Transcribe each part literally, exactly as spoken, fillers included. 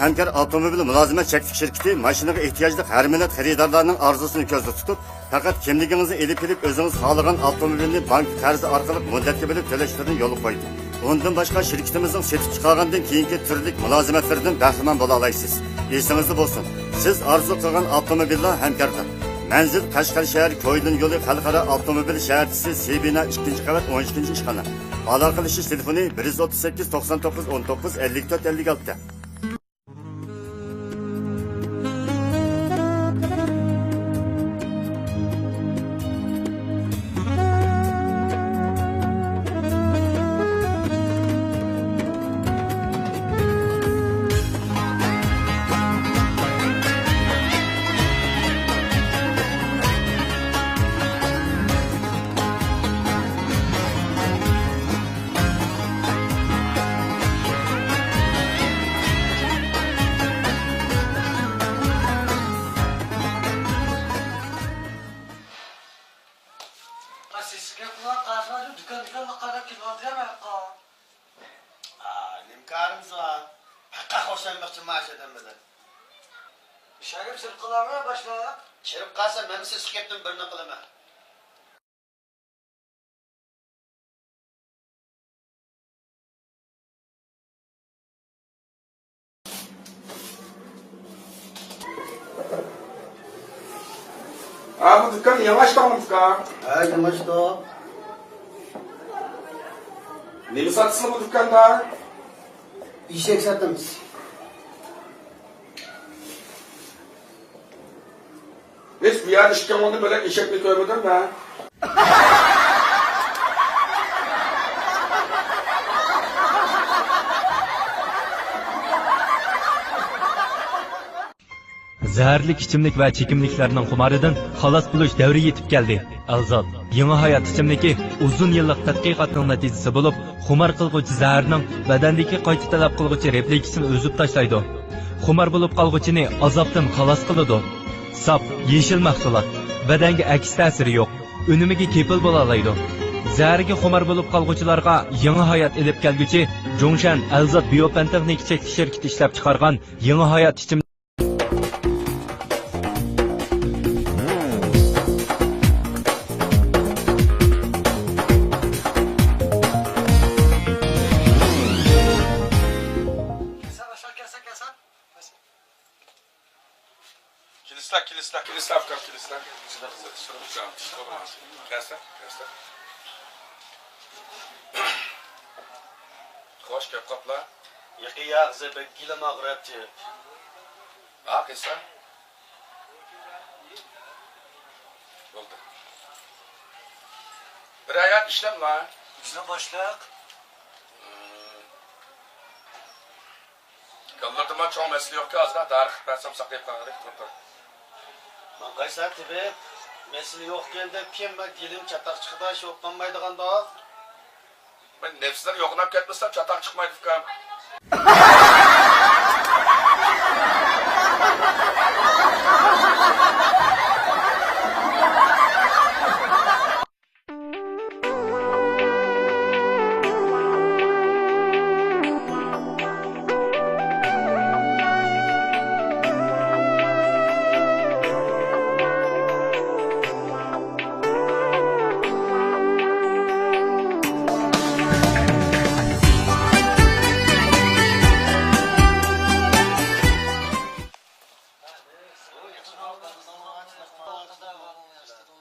ھەمكار ئاپتوموبىل مۇلازىمەت چەكلىك شىركىتى ماشىنىغا ئېھتىياجلىق ھەر مىللەت خېرىدارلارنىڭ ئارزۇسىنى كۆزدە تۇتۇپ، پەقەت كىملىكىڭىزنى ئېلىپ كېلىپ، ئۆزىڭىز خالىغان ئاپتوموبىلنى بانكا قەرزى ئارقىلىق مۇددەتكە بۆلۈپ تۆلەشلىرىنى يولغا قويدى. ئۇندىن باشقا، شىركىتىمىزنىڭ سېتىپ چىقارغاندىن كېيىنكى تۈرلۈك مۇلازىمەتلىرىدىن بەھرىمەن بولالايسىز. ئېسىڭىزدە بولسۇن، سىز ئارزۇ قىلغان ئاپتوموبىللا ھەمكاردۇر. مەنزىل: قەشقەر شەھەر، كويلۇن يولى، خەلقئارا ئاپتوموبىل شەھەرچىسى، سى بىنا، ئىككىنچى قەۋەت، ئون ئىككىنچى ئىشخانا. ئالاقىلىشىش تېلېفونى: بىر يۈز ئوتتۇز سەككىز، توقسان توققۇز، ئون توققۇز، ئەللىك تۆت، ئەللىك ئالتە. سېسىق گەپ قىلغان قاسىم ھاجىم دۇكان دۇكانلىق قاراپ كېلىۋاتىدۇ يا مەن. ئا، نېمە كارىمىز بار؟ پەقەت خوشلاشماقچىمەن ئاشۇ ئادەم بىلەن. ئىشەنگە چىرىپ قالامەن باشلىق. چىرىپ قالسا مەن سېسىق گەپتىن بىرنى قىلىمەن. ھە، بۇ دۇكان يېڭى ئاچتىڭمۇ ئۇكا؟ ھە، يېڭى ئاچتۇق. نېمە ساتىسىز بۇ دۇكاندا؟ ئېشەك ساتىمىز. ھېچ بۇ يەردە ئىككى مىڭدىن بۆلەك ئېشەكنى كۆرمىدىم مەن. زەھەرلىك ئىچىملىك ۋە چېكىملىكلەرنىڭ خۇمارىدىن خالاس بولۇش دەۋرى يېتىپ كەلدى. ئەلزات يېڭى ھايات ئىچىملىكى ئۇزۇن يىللىق تەتقىقاتنىڭ نەتىجىسى بولۇپ، خۇمار قىلغۇچى زەھەرنىڭ بەدەندىكى قايتا تەلەپ قىلغۇچى رېفلېكسىنى ئۈزۈپ تاشلايدۇ. خۇمار بولۇپ قالغۇچىنى ئازابتىن خالاس قىلىدۇ. ساپ، يېشىل مەھسۇلات، بەدەنگە ئەكس تەسىرى يوق، ئۈنۈمىگە كېپىل بولالايدۇ. زەھەرگە خۇمار بولۇپ قالغۇچىلارغا يېڭى ھايات ئېلىپ كەلگۈچى جۇڭشەن ئەلزات بىيوپەن تېخنىكا چەكلىك شىركىتى ئىشلەپ چىقارغان يېڭى ھايات ئىچىم. كېلىسىلە، كېلىسىلە، كېلىسىلە، ئۇكام، كېلىسىلە. كەلسە، كەلسە. خوش، كەپ قاپلا. يېقى ياغزى بەك گېلىم ئاغرىيتتى. ھا، قىلسا. بولدى. بىر ھايات ئىشلەملا. بىزنىڭ باشلىق. كاللىرىدىمۇ چوڭ مەسىلە يوقكەن، ئازراق دارى قىلىپ بەرسەم ساقىيىپ قالغۇدەك تۇرۇپ. ماڭغايسەن تېبىپ، مەسىلە يوقكەن دەپ كېيىن مەن گېلىم چاتاق چىقىدۇ، شۇ قانمايدىغانداق. مەن نەپسىلەر يوغىناپ كەتمىسەم چاتاق چىقمايدۇ ئۇكام.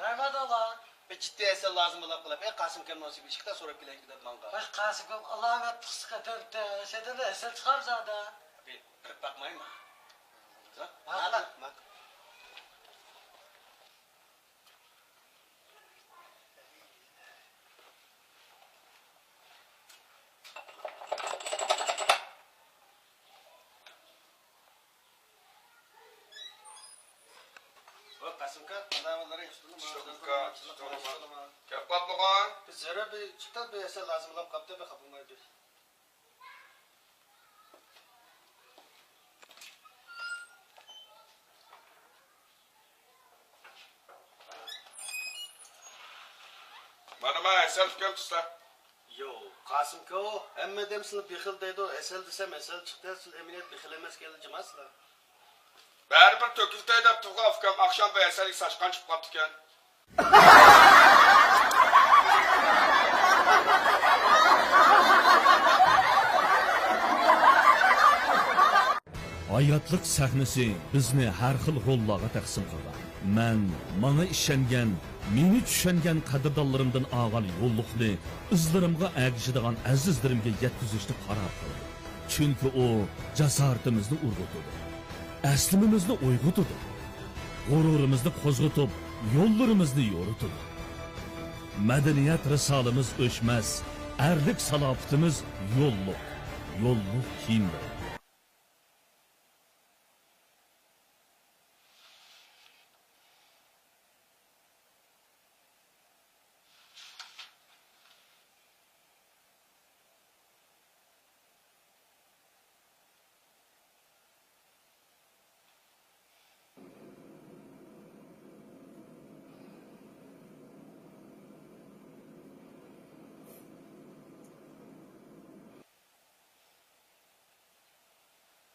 رەھمەت ئاغا. بىر جىددىي ھەسەل لازىم بولاپ قېلىپ، ئەي قاسىم ئاكامنىڭ ئىشىكىدە سوراپ كېلەيلى دەپ ماڭغان. ۋاي قاسىم ئاكام ئالامەت پىخسىققا تۆرتتى، شەيتاننى ھەسەل چىقارمىز ئادا. بىر، بىر باقمايمۇ؟ ماقۇل. ماقۇل. ۋاي قاسىم ئاكا، قانداق ئەھۋاللىرىڭ، ياخشى تۇردۇڭما؟ ياخشى تۇردۇم ئۇكا، ياخشى تۇردۇم. كەپ قاپتىغۇ؟ بىز زۆرۈر بىر چىقتۇق، بىر ھەسەل لازىم بولاپ قاپتۇ، بىر خاپا بولماي بىر. مانا، مانا، ھەسەل ئۇكام تۇتسا. يو، قاسىمكا، ھەممە ئادەم سىلى بېخىل دەيدۇ، ھەسەل دېسەم ھەسەل چىقتى، سىلى ئەمەلىيەت بېخىل ئەمەسكەنلا جىماسىلا. بەرىبىر تۆكۈلتەي دەپ تۇرغان ئۇكام ئاخشام بىر ھەسەلگە ساچقان چىقىپ قاپتىكەن. ھاياتلىق سەھنىسى بىزنى ھەر خىل روللارغا تەقسىم قىلغان. مەن ماڭا ئىشەنگەن، مېنى چۈشەنگەن قەدىردانلىرىمدىن ئالغان يوللۇقنى ئىزلىرىمغا ئەگىشىدىغان ئەزىزلىرىمگە يەتكۈزۈشنى قارار قىلدىم. چۈنكى ئۇ جاسارىتىمىزنى ئۇرغۇتىدۇ، ئەسلىمىمىزنى ئويغىتىدۇ، غۇرۇرىمىزنى قوزغىتىپ، يوللىرىمىزنى يورۇتىدۇ. مەدەنىيەت رىسالىمىز ئۆچمەس، ئەرلىك سالاپىتىمىز يوللۇق، يوللۇق كىيىملىرى.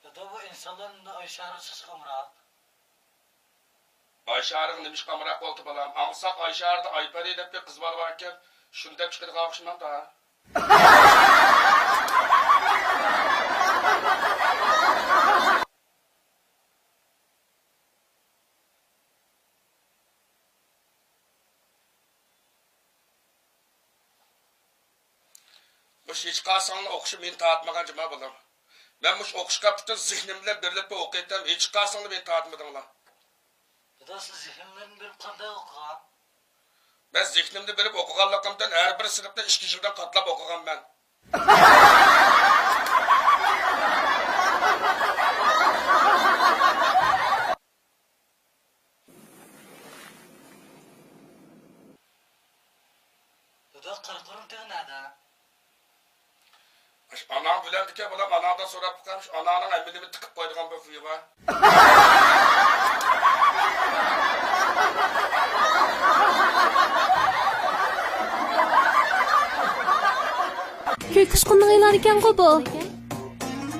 دادا، بۇ ئىنسانلار ئايشارىغا چىقىشقا ئامراق. ئايشارىغا نېمىشقا ئامراق بولدى، بالام؟ ئاڭلىساق، ئايشارىدا ئايپەرى دەپ بىر قىز بالا باركەن، شۇنى دەپ چىقىدىغان ئوخشىمامدا. مۇشۇ ھېچقايسىڭلارنىڭ ئوقۇشى مېنى تارتمىغان جۇما بالام. مەن مۇشۇ ئوقۇشقا پۈتۈن زېھنىم بىلەن بېرىلىپلا ئوقۇيتتىم، ھېچقايسىڭلار مېنى تارتمىدىڭلار. دادا، سىز زېھنىڭلارنى بېرىپ قانداق ئوقۇغان؟ مەن زېھنىمنى بېرىپ ئوقۇغانلىقىمدىن ھەر بىر سىنىپنى ئىككى يىلدىن قاتلاپ ئوقۇغانمەن. دادا، قارا قۇرۇم تېغى نەدە؟ ئاش ئاناڭ بىلەمدىكەن، بالام، ئاناڭدىن سوراپ بېقىڭ، ئاش ئاناڭنىڭ ھەممىنى تىقىپ قويىدىغان بىر خۇيى بار. كۆك ئۇچقۇننىڭ ئېلانىكەنغۇ بۇ.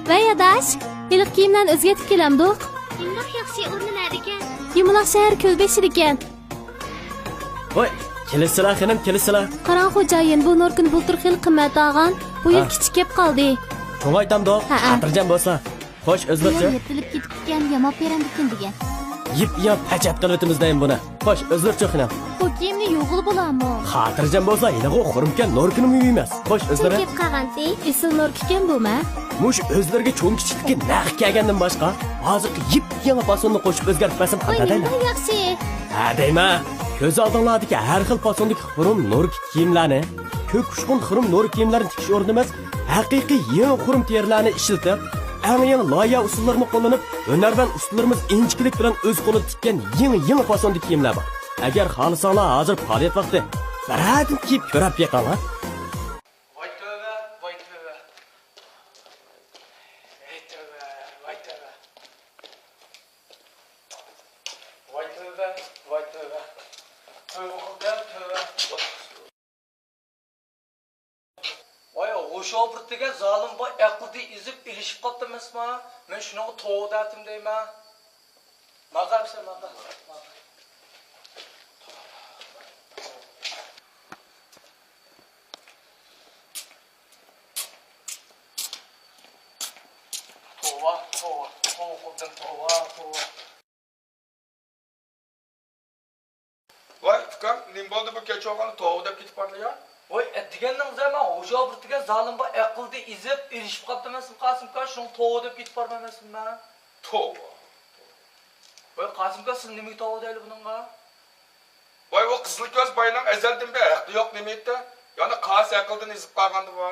ۋەي ئاداش، ھېلىقى كىيىملەرنى ئۆزگەرتىپ كېلەمدۇق؟ ئۇنداق ياخشى ئورنى نەدىكەن؟ يۇمىلاق شەھەر كۆل بېشىدىكەن. ۋاي، كېلىسىلا خېنىم، كېلىسىلا. قاراڭ خوجايىن، بۇ نوركىنى بۇلتۇر خېلى قىممەت ئالغان، بۇ يىل ھە. كىچىك كەپ قالدى. چوڭ ئايتامدۇق، ھەئە. خاتىرجەم بولسا. خوش، ئۆزلەرچە؟ يىرتىلىپ كېتىپتىكەن، ياماپ بېرەمدىكىن دېگەن. يىپ-يام پەچەت قىلىۋېتىمىز دەيمەن بۇنى. خوش، ئۆزلەرچە خېنىم. بۇ كىيىمنى يۇغىلى بولامۇ؟ خاتىرجەم بولسا، ھېلىغۇ خۇرۇمكەن نوركىنىمۇ يۇيىمىز. خوش، ئۆزلىرى؟ چوڭ كەپ قالغانتى. ئېسىل نوركىكەن بۇ مە. مۇشۇ ئۆزلىرىگە چوڭ كىچىكلىكى نەق كەلگەندىن باشقا، ھازىرقى يىپ-يېڭى پاسوننى قوشۇپ ئۆزگەرتىپ بەرسەم قانداق دەيمەن؟ ۋاي، نېمىلا ياخشى. ھە دەيمەن، كۆز ئالدىڭلاردىكى ھەر خىل پاسوندىكى خۇرۇم نوركا كىيىملەرنى، كۆك ئۇچقۇن خۇرۇم نوركا كىيىملەرنى تىكىش ئورنىدا ئەمەس، ھەقىقىي يېڭى خۇرۇم تېرىلارنى ئىشلىتىپ، ئەڭ يېڭى لايىھە ئۇسۇللىرىنى قوللىنىپ، ھۈنەرۋەن ئۇستىلىرىمىز ئىنچىكىلىك بىلەن ئۆز قولىدا تىككەن يېڭى، يېڭى پاسوندا كىيىملەر بار. ئەگەر خالىساڭلار، ھازىر پائالىيەت ۋاقتى، بىرەردىن كىيىپ كۆرۈپ بېقىڭلار. ۋاي تۆۋە، ۋاي تۆۋە. ھەي تۆۋە، ۋاي تۆۋە. ۋاي تۆۋە، ۋاي تۆۋە. تۆۋە قىلدىم، تۆۋە. ۋاي، غوشوبۇر دېگەن زالىم بار، ئەقىلدىن ئېزىپ ئېلىشىپ قاپتۇ ئەمەسما؟ مەن شۇنىڭغا توۋا دەتتىم دەيمەن. ماڭا قاراپ سەن، ماڭا قارا. توۋا، توۋا، توۋا قىلدىم، توۋا، توۋا. ۋاي ئۇكام، نېمە بولدى بۇ كەچ بولغاندا توۋا دەپ كېتىپ باردىلا يا؟ ۋاي ئەتىگەننىڭ زەمەن غوشوبۇر دېگەن زالىم بار، ئەقىلدىن ئېزىپ ئېلىشىپ قاپتۇ ئەمەسمۇ قاسىم ئۇكا، شۇڭا توۋا دەپ كېتىپ بارمەن ئەمەسمۇ مەن. توۋا. ۋاي قاسىم ئۇكا، سىز نېمىگە توۋا دەيلى بۇنىڭغا؟ ۋاي، ئۇ قىزىل كۆز باينىڭ ئەزەلدىن بېرى ھەققى يوق نېمە ئىدى؟ يەنە قاسى ئەقىلدىن ئېزىپ قالغاندى بۇ.